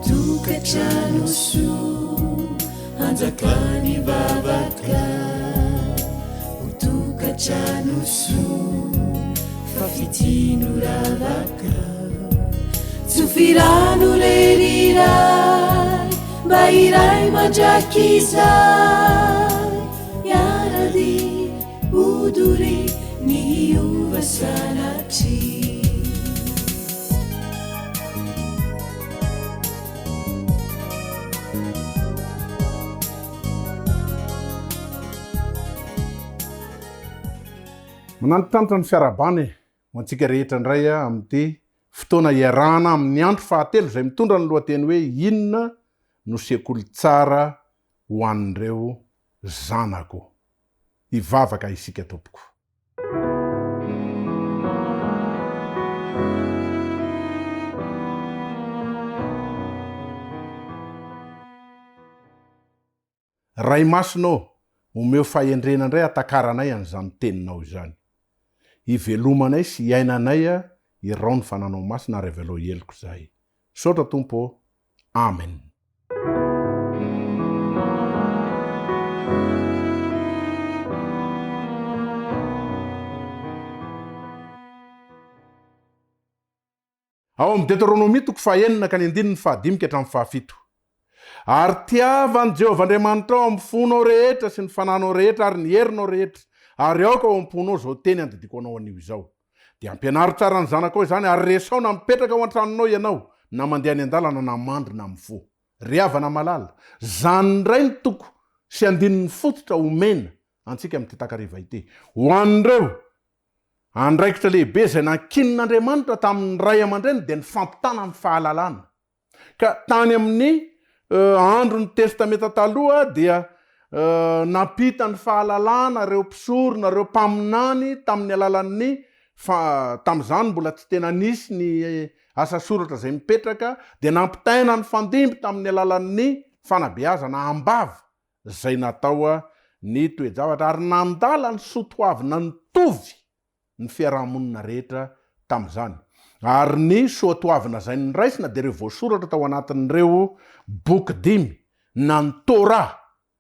Tokantrano soa hanjakan'ny vavaka Ho tokantrano soa fa fitia no ravaka Tsofy rano re ry Ray mba hiray mandrakizay Hiara-dia ho doria ny hiova sanatria. Manantitrantitra ny fiarahabana e, ho antsika rehetra indray amin'ity fotoana iarahana amin'ny andro fahatelo izay mitondra ny lohateny hoe Inona no sekoly tsara ho an'ireo zanako. Hivavaka isika tompoko. Ray Masina ô, omeo fahendrena indray hatakaranay an'izany Teninao izany. Hivelomanay sy hiainanay irao ny Fananao Masina ary avelao heloka izahay. Misaotra Tompo ô. Amen. Ao amin'ny Deteronomia toko fahenina ka ny andininy fahadimy ka hatramin'ny fahafito. Ary tiava an'i Jehovah Andriamanitrao amin'ny fonao rehetra sy ny fananao rehetra ary ny herinao rehetra, ary aoka ao am-ponao izao teny andidiako anao anio izao. Dia ampianaro tsara ny zanakao izany, ary resao na mipetraka ao an-tranonao ianao, na mandeha any an-dalana, na mandry na mifoha. Ry havana malala, izany indray ny toko sy andininy fototra omena antsika amin'ity takariva ity. Ho an'ireo andraikitra lehibe izay nankinin'Andriamanitra tamin'ny ray aman-dreny dia ny fampitana ny fahalalana. Ka tany amin'ny andron'ny Testamenta Taloha dia nampita ny fahalalana ireo mpisorona, ireo mpaminany tamin'ny alalan'ny fa tamin'izany mbola tsy tena nisy ny asa soratra izay mipetraka dia nampitaina ny fandimby tamin'ny alalan'ny fanabeazana am-bava izay natao ny toe-javatra ary nandala ny soatoavina nitovy ny fiaraha-monina rehetra tamin'izany. Ary ny soatoavina izay noraisina dia ireo voasoratra tao anatin'ireo boky dimy, na ny Torah,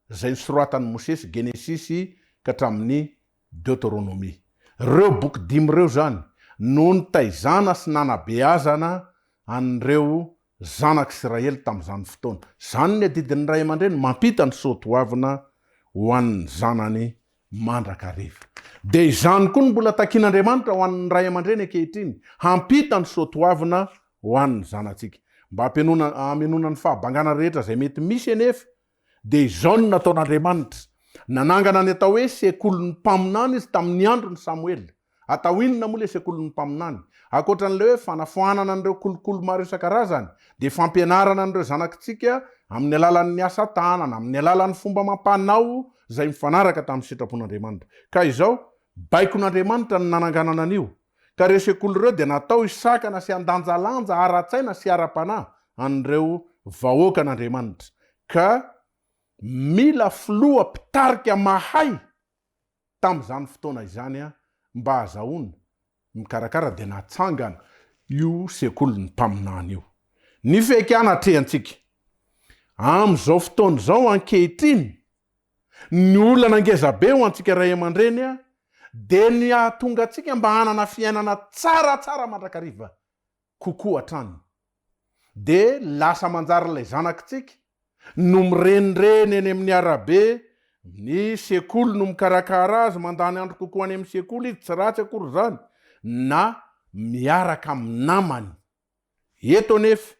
izay nosoratan'i Mosesy, Genesisy ka hatramin'ny Deoteronomia. Ireo boky dimy ireo izany no nitaizana sy nanabeazana an'ireo zanak'Isiraely tamin'izany fotoana. Izany ny adidin'ny ray aman-dreny, mampita ny soatoavina ho an'ny zanany mandrakariva. Dia izany koa no mbola takin'Andriamanitra ho an'ny ray aman-dreny ankehitriny, hampita ny soatoavina ho an'ny zanatsika. Mba hampianona, hamenoana ny fahabangana rehetra izay mety misy anefa, dia izao no nataon'Andriamanitra, nanangana ny atao hoe sekolin'ny mpaminany izy tamin'ny andron'i Samoela. Atao inona moa ilay sekolin'ny mpaminany? Ankoatra an'ilay hoe fanafoanana an'ireo kolikoly maro isan-karazany, dia fampianarana an'ireo zanakitsika amin'ny alalan'ny asa tanana, amin'ny alalan'ny fomba amam-panao izay mifanaraka tamin'ny sitrapon'Andriamanitra. Ka izao, baikon'Andriamanitra ny nananganana an'io. Ka ireo sekoly ireo dia natao hisakana sy handanjalanja ara-tsaina sy ara-panahy an'ireo vahoakan'Andriamanitra. Ka mila filoha mpitarika mahay Tamin'izany fotoana izany mba hahazahoana mikarakara dia natsangana io sekolin'ny mpaminany io. Ny fihaikana atrehantsika amin'izao fotoana izao ankehitriny, ny olana ngezabe ho antsika ray aman-dreny dia ny hahatonga antsika mba hanana fiainana tsaratsara mandrakariva kokoa hatrany. Dia lasa manjary ilay zanakitsika no mirenireny eny amin'ny arabe, ny sekoly no mikarakara azy, mandany andro kokoa any amin'ny sekoly izy, tsy ratsy akory izany, na miaraka amin'ny namany. Eto anefa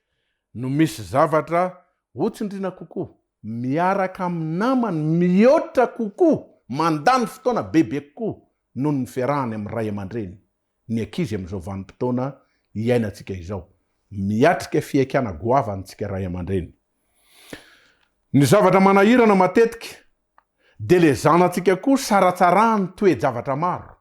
no misy zavatra hotsindriana kokoa, miaraka amin'ny namany mihoatra kokoa, mandany fotoana bebe kokoa noho ny fiarahany amin'ny ray aman-dreny. ny ankizy amin'izao vanim-potoana iainantsika izao. Miatrika fihaikana goavana isika ray aman-dreny. Ny zavatra manahirana matetika dia le zanatsika koa saratsarahan'ny toe-javatra maro.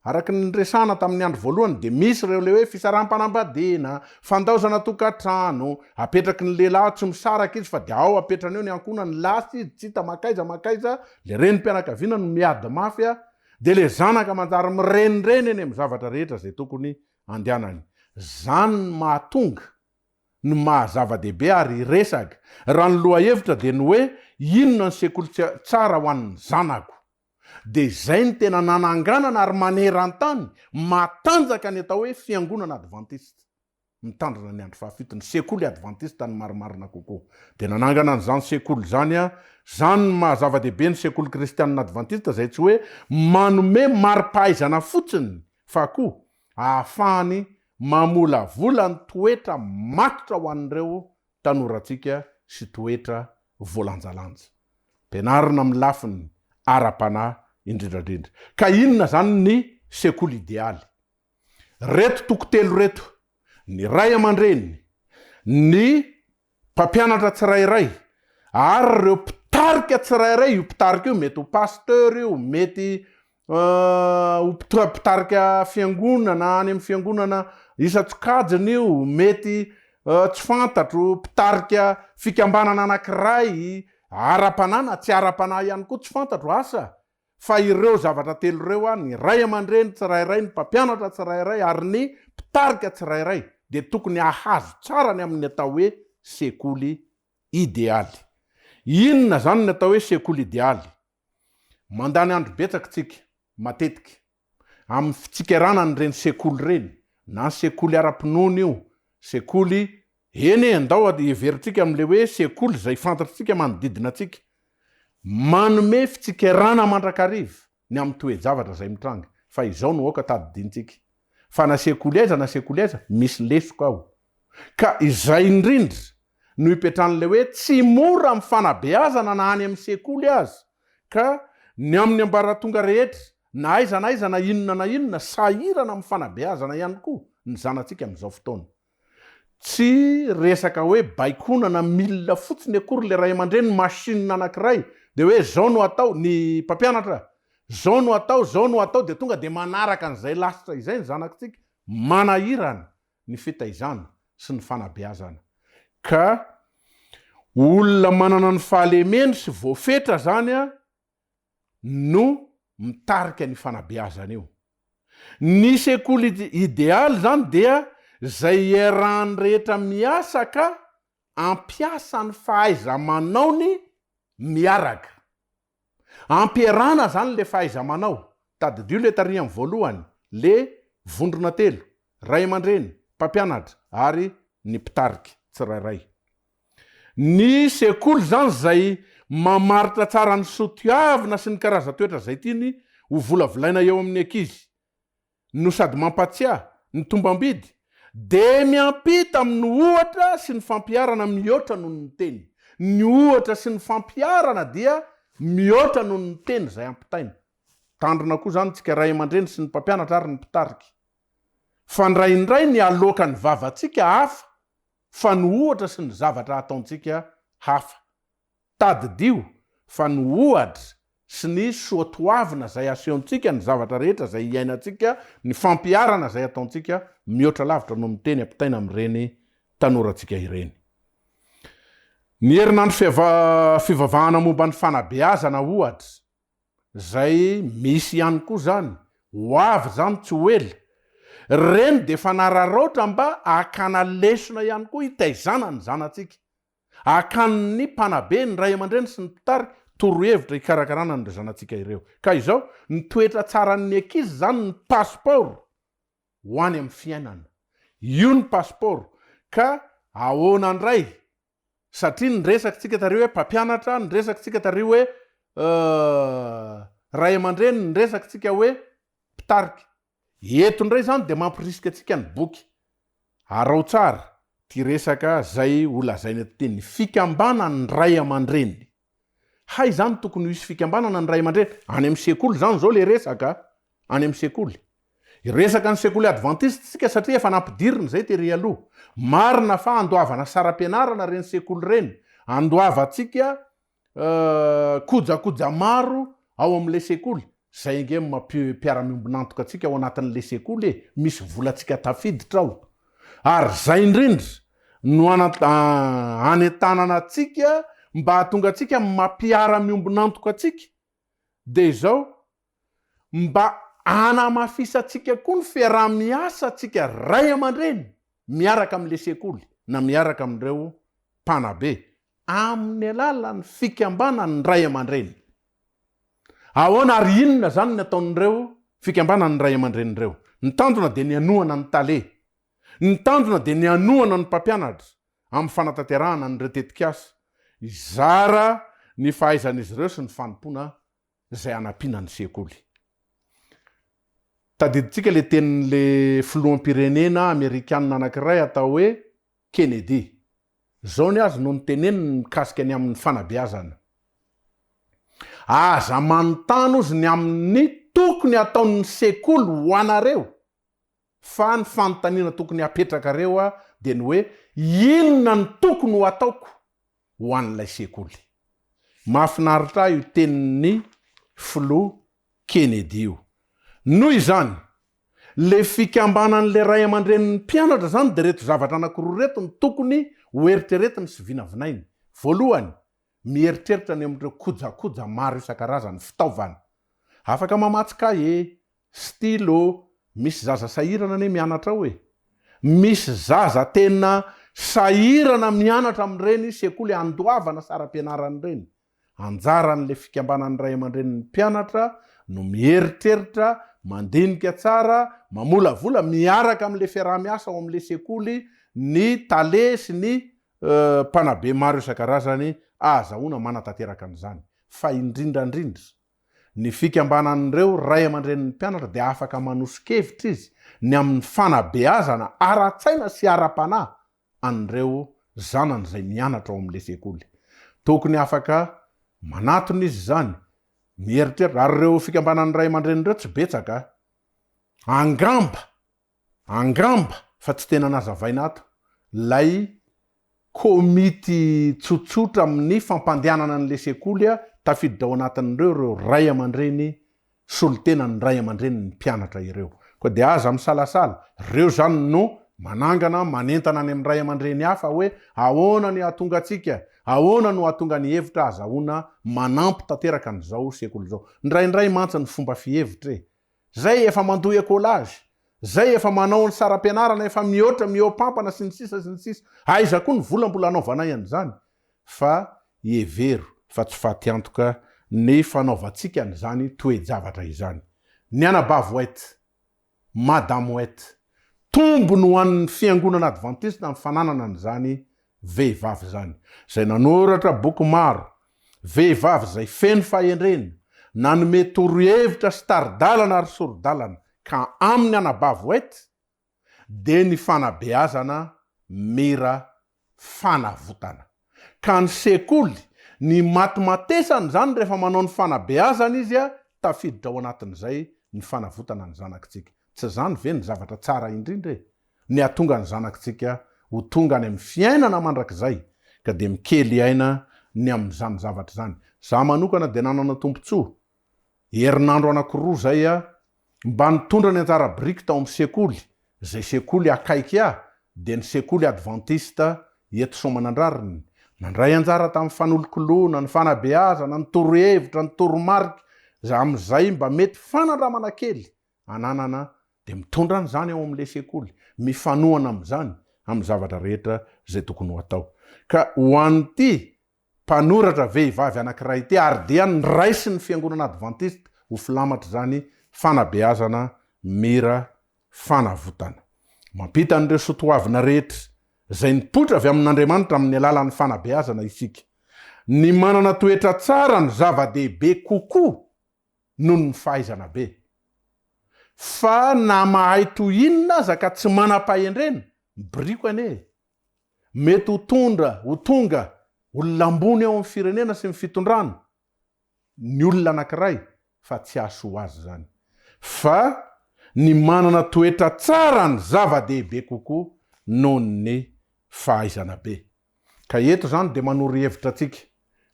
Araka ny niresahana tamin'ny andro voalohany dia misy ireo le hoe fisaraham-panambadiana, fandaozana tokantrano, apetraky ny lehilahy tsy misaraka izy fa dia ao apetrany eo ny ankohonany, lasa izy tsy hita mankaiza mankaiza, le renim-pianakaviana no miady mafy Dia le zanaka manjary mirenireny eny amin'ny zavatra rehetra izay tokony andehanany. Zany no mahatonga. no maha zava-dehibe ary hiresaka. Raha ny lohahevitra dia ny hoe inona ny sekoly tsara ho an'ny zanako. Dia izay no tena nananganana ary maneran-tany matanjaka ny atao hoe fiangonana advantista. Mitandrina ny andro fahafito, ny sekoly advantista ny marimarina kokoa. Dia nanangana an'izany sekoly izany aho. Izany no maha zava-dehibe ny sekoly kristianina advantista izay tsy hoe manome mari-pahaizana fotsiny fa koa ahafahany mamolavola ny toetra matotra ho an'ireo tanorantsika sy toetra voalanjalanja. Ampianarina amin'ny lafiny ara-panahy indrindra indrindra. Ka inona izany ny sekoly idealy? Reto toko telo reto, ny ray aman-dreny, ny mpampianatra tsirairay ary ireo mpitarika tsirairay, io mpitarika io mety ho pasteur io, mety ho mpitarika fiangonana any amin'ny fiangonana isan-tsokajiny io, mety tsy fantatro, mpitarika fikambanana anankiray ara-panahy na tsy ara-panahy ihany koa tsy fantatro, asa Fa ireo zavatra telo ireo an, ny ray aman-dreny tsirairay, ny mpampianatra tsirairay ary ny mpitarika tsirairay dia tokony hahazo tsara ny amin'ny atao hoe sekoly idealy. Inona izany ny atao hoe sekoly idealy? Mandany andro betsaka isika, matetika, amin'ny fitsikerana an'ireny sekoly ireny, na sekoly ara-pinoana io, sekoly, eny e, andao heverintsika amin'ilay hoe sekoly izay fantatritsika manodidina antsika. Manome fitsikerana mandrakariva ny amin'ny toe-javatra izay mitranga. Fa izao no aoka tadidintsika, fa na sekoly aiza na sekoly aiza, misy lesoka ao. Ka izay indrindra no ipetrahan'ilay hoe tsy mora amin'ny fanabeazana na any amin'ny sekoly aza, ka ny amin'ny ambaratonga rehetra, na aiza na aiza na inona na inona, sahirana amin'ny fanabeazana ihany koa ny zanatsika amin'izao fotoana. Tsy resaka hoe baikoana na milina fotsiny akory ilay ray aman-dreny, machine anankiray, dia hoe izao no atao, ny mpampianatra, izao no atao, izao no atao, dia tonga dia manaraka an'izay lasitra izay ny zanakitsika. Manahirana ny fitaizana sy ny fanabeazana. Ka olona manana ny fahalemeny sy voafetra zany no mitarika ny fanabeazana io. Ny sekoly idealy zany dia zay iarahan'ny rehetra miasa ka ampiasa ny fahaiza-manaony miaraka. Ampiarahana zany le fahaiza-manao. Tadidio le tary am voalohany, le vondrona telo, ray aman-dreny, mpampianatra ary ny mpitarika tsirairay. Ny sekoly zany zay mamaritra tsara ny sotiavina sy ny karazan-toetra zay tiany ho volavolaina eo amin'ny ankizy. no sady mampatsiahy ny tombam-bidy dia miampita amin'ny ohatra sy ny fampiharana mihoatra noho ny teny. Ny ohatra sy ny fampiharana dia mihoatra noho ny teny izay ampitaina. Mitandrina koa izany tsika ray aman-dreny sy ny mpampianatra ary ny mpitarika. Fa indraindray ny aloaka ny vavantsika hafa fa ny ohatra sy ny zavatra ataontsika hafa. Tadidio fa ny ohatra sy ny soatoavina izay asehontsika, ny zavatra rehetra izay iainantsika, ny fampiharana izay ataontsika, mihoatra lavitra noho ny teny ampitaina amin'ireny tanorantsika ireny. Ny herinandro fivavahana momba ny fanabeazana, ohatra, izay misy ihany koa izany, ho avy izany tsy ho ela, ireny dia fanararaotra mba hakana lesona ihany koa hitaizana ny zanatsika. Hakan'ny mpanabe, ny ray aman-dreny sy ny mpitarika torohevitra hikarakarana an'ireo zanatsika ireo. Ka izao, ny toetra tsaran'ny ankizy izany ny pasipaoro ho any amin'ny fiainana. Io ny pasipaoro. Ka ahoana indray? Satria niresaka tsika tary hoe mpampianatra, niresaka tsika tary hoe ray aman-dreny, niresaka tsika hoe mpitarika. Eto indray izany dia mampirisika antsika ny boky. Araho tsara ity resaka izay ho lazaina eto ity, ny fikambanan'ny ray aman-dreny. Hay izany tokony ho hisy fikambanana ny ray aman-dreny, any amin'ny sekoly izany izao ilay resaka a, any amin'ny sekoly. Hiresaka ny sekoly advantista isika satria efa nampidirina izay tery aloha. Marina fa andoavana saram-pianarana ireny sekoly ireny, andoavantsika Kojakoja maro ao amin'ilay sekoly, izay ange no mampi-mpiara-miombon'antoka antsika ao anatin'ilay sekoly e, misy volantsika tafiditra ao. Ary izay indrindra no anentanana antsika mba hahatonga antsika mampiara-miombon'antoka antsika, dia izao, mba hanamafisantsika koa ny fiaraha-miasantsika ray aman-dreny miaraka amin'ilay sekoly. na miaraka amin'ireo mpanabe amin'ny alalan'ny fikambanan'ny ray aman-dreny. Ahoana ary inona izany ny ataon'ireo fikambanan'ny ray aman-dreny ireo? Ny tanjona dia ny hanohana ny tale. Ny tanjona dia ny hanohana ny mpampianatra amin'ny fanatanterahana an'ireo tetikasa, hizara ny fahaizan'izy ireo sy ny fanompoana izay hanampiana ny sekoly. Tadidintsika ilay tenin'ilay filoham-pirenena amerikanina anankiray atao hoe Kennedy. Izao ny azy no noteneniny mikasika ny amin'ny fanabeazana. Aza manontany ozy ny amin'ny tokony hataon'ny sekoly ho anareo fa ny fanontaniana tokony hapetrakareo dia ny hoe inona no tokony ho ataoko ho an'ilay sekoly. Mahafinaritra ahy io tenin'ny filoha Kennedy io. Noho izany, le fikambanan'le ray aman-drenin'ny mpianatra izany dia ireto zavatra anankiroa ireto no tokony ho eritreretiny sy vinavinainy. Voalohany, mieritreritra ny amin'ireo kojakoja maro isan-karazany, fitaovana. Afaka mamatsy kahie, stylo, misy zaza sahirana anie mianatra ao e! Misy zaza tena sahirana mianatra amin'ireny sekoly andoavana saram-pianarana ireny. Anjaran'ilay fikambanan'ny ray aman-drenin'ny mpianatra no mieritreritra, mandinika tsara, mamolavola miaraka amin'ilay fiaraha-miasa ao amin'ilay sekoly ny tale sy ny mpanabe maro isan-karazany ahazahoana manatanteraka an'izany. Fa indrindra indrindra, ny fikambanan'ireo ray aman-drenin'ny mpianatra dia afaka manoso-kevitra izy ny amin'ny fanabeazana ara-tsaina sy ara-panahy an'ireo zanany izay mianatra ao amin'ilay sekoly. Tokony afaka manatona izy izany, mieritreritra, ary ireo fikambanan'ny ray aman-dreny ireo tsy betsaka, angamba, angamba, fa tsy tena nazavaina ato, ilay komity tsotsotra amin'ny fampandehanana an'ilay sekoly, tafiditra ao anatin'ireo ireo ray aman-dreny solontenan'ny ray aman-drenin'ny mpianatra ireo. Koa dia aza misalasala, ireo izany no manangana, manentana any amin'ny ray aman-dreny hafa hoe ahoana ny hahatonga antsika, ahoana no hahatonga ny hevitra ahazahoana manampy tanteraka an'izao sekoly izao. Indraindray mantsy ny fomba fihevitra e! Zay efa mandoa écolage, zay efa manao ny saram-pianarana efa mihoatra, mihoa-pampana sy ny sisa sy ny sisa. Aiza koa ny vola mbola hanaovanay an'izany? Fa hevero fa tsy fatiantoka ny fanaovantsika an'izany toe-javatra izany. Ny Anabavy White, Madame White, tombony ho an'ny Fiangonana Advantista ny fananana an'izany vehivavy izany, izay nanoratra boky maro, vehivavy izay feno fahendrena, nanome torohevitra sy tari-dalana ary sori-dalana, ka amin'ny Anabavy White dia ny fanabeazana mira fanavotana. Ka ny sekoly, ny matimatesana izany rehefa manao ny fanabeazana izy, tafiditra ao anatin'izay ny fanavotana ny zanakitsika. Tsy izany ve ny zavatra tsara indrindra e? Ny hahatonga ny zanakitsika ho tonga any amin'ny fiainana mandrakizay, ka dia mikely aina ny amin'izany zavatra izany. Izaho manokana dia nanana tombontsoa, herinandro anankiroa izay aho, mba nitondra ny anjara biriky tao amin'ny sekoly, izay sekoly akaiky ahy, dia ny sekoly advantista eto Soamanandrariny. Nandray anjara tamin'ny fanolokoloana, ny fanabeazana, ny torohevitra, ny toromarika, amin'izay mba mety fanandramana kely ananana dia mitondra an'izany ao amin'ilay sekoly, mifanohana amin'izany amin'ny zavatra rehetra izay tokony ho atao. Ka ho an'ity mpanoratra vehivavy anankiray ity ary dia noraisin'ny Fiangonana Advantista ho filamatra izany fanabeazana mira fanavotana. Mampita an'ireo soatoavina rehetra izay nipoitra avy amin'Andriamanitra amin'ny alalan'ny fanabeazana isika. Ny manana toetra tsara no zava-dehibe kokoa noho ny fahaizana be. Fa na mahay toy inona aza ka tsy manam-pahendrena, mibirioka anie e! Mety ho tondra, ho tonga olona ambony ao amin'ny firenena sy ny fitondrana ny olona anankiray fa tsy hahasoa azy izany. Fa ny manana toetra tsara no zava-dehibe kokoa noho ny fahaizana be. Ka eto izany dia manoro hevitra antsika.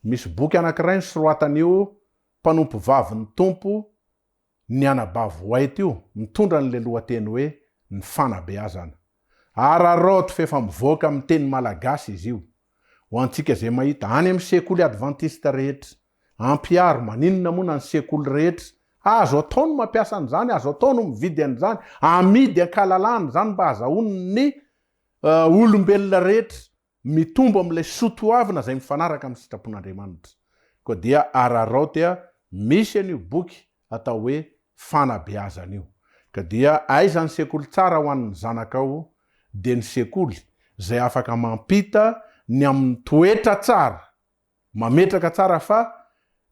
Misy boky anankiray nosoratan'io mpanompovavin'ny Tompo ny anabavy White io, mitondra an'ilay lohateny hoe Ny fanabeazana. Araraoty f'efa mivoaka amin'ny teny malagasy izy io. Ho antsika izay mahita, any amin'ny sekoly advantista rehetra, ampiharo, maninona moa na ny sekoly rehetra, azo atao ny mampiasa an'izany, azo atao no mividy an'izany, amidy an-kalalahana izany mba hazahoany ny. olombelona rehetra mitombo amin'ilay soa toavina izay mifanaraka amin'ny sitrapon'Andriamanitra. Koa dia araraoty misy an'io boky atao hoe fanabeazana io. Ka dia aiza ny sekoly tsara ho an'ny zanakao? Dia ny sekoly izay afaka mampita ny amin'ny toetra tsara, mametraka tsara fa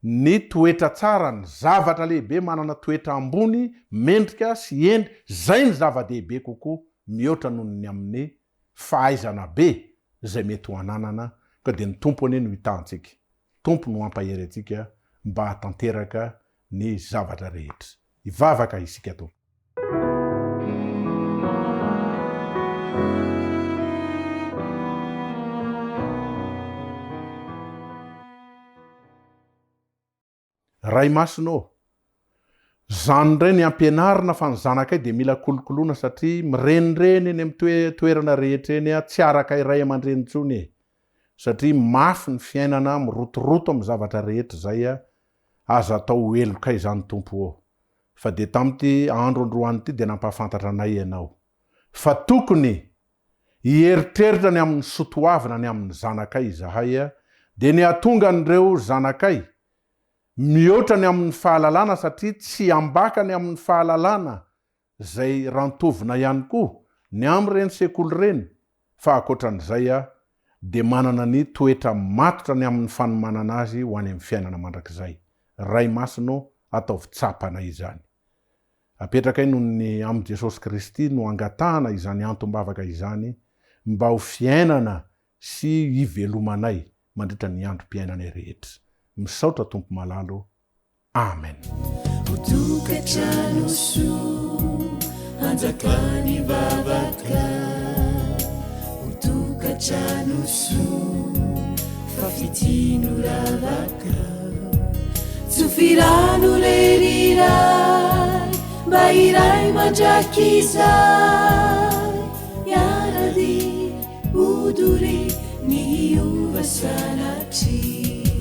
ny toetra tsara, ny zavatra lehibe manana toetra ambony, mendrika sy hendry, izay ny zava-dehibe kokoa mihoatra noho ny amin'ny fahaizana be izay mety ho ananana, ka dia ny Tompo anie no hitahantsika. Tompo no hampahery antsika mba hahatanteraka ny zavatra rehetra. Hivavaka isika Tompo. Ray Masina ô! Zany indray ny ampianarina fa ny zanakay dia mila kolokoloina satria mirenireny eny amin'ny toerana rehetra eny tsy araka ray aman-dreny intsony e! Satria mafy ny fiainana mirotoroto amin'ny zavatra rehetra izay aza atao ho helokay izany Tompo ô! Fa dia tamin'ity andro androany ity dia nampahafantatra anay Ianao fa tokony hieritreritra ny amin'ny soa toavina ny amin'ny zanakay izahay dia ny hahatonga an'ireo zanakay mihoatra ny amin'ny fahalalana satria tsy ambaka ny amin'ny fahalalana izay rantovina ihany koa ny amin'ireny sekoly ireny fa ankoatran'izay dia manana ny toetra matotra ny amin'ny fanomanana azy ho any amin'ny fiainana mandrakizay. Ray Masina ô, ataovy tsapanay izany. Apetrakay noho ny amin'i Jesosy Kristy no angatahana izany antom-bavaka izany mba ho fiainana sy hivelomanay mandritra ny androm-piainanay rehetra. Misaotra Tompo malala ô. Amen. Ho tokantrano soa hanjakan'ny vavaka Ho tokantrano soa fa fitia no ravaka Tsofy rano re ry Ray mba hiray mandrakizay Hiara-dia ho doria ny hiova sanatria.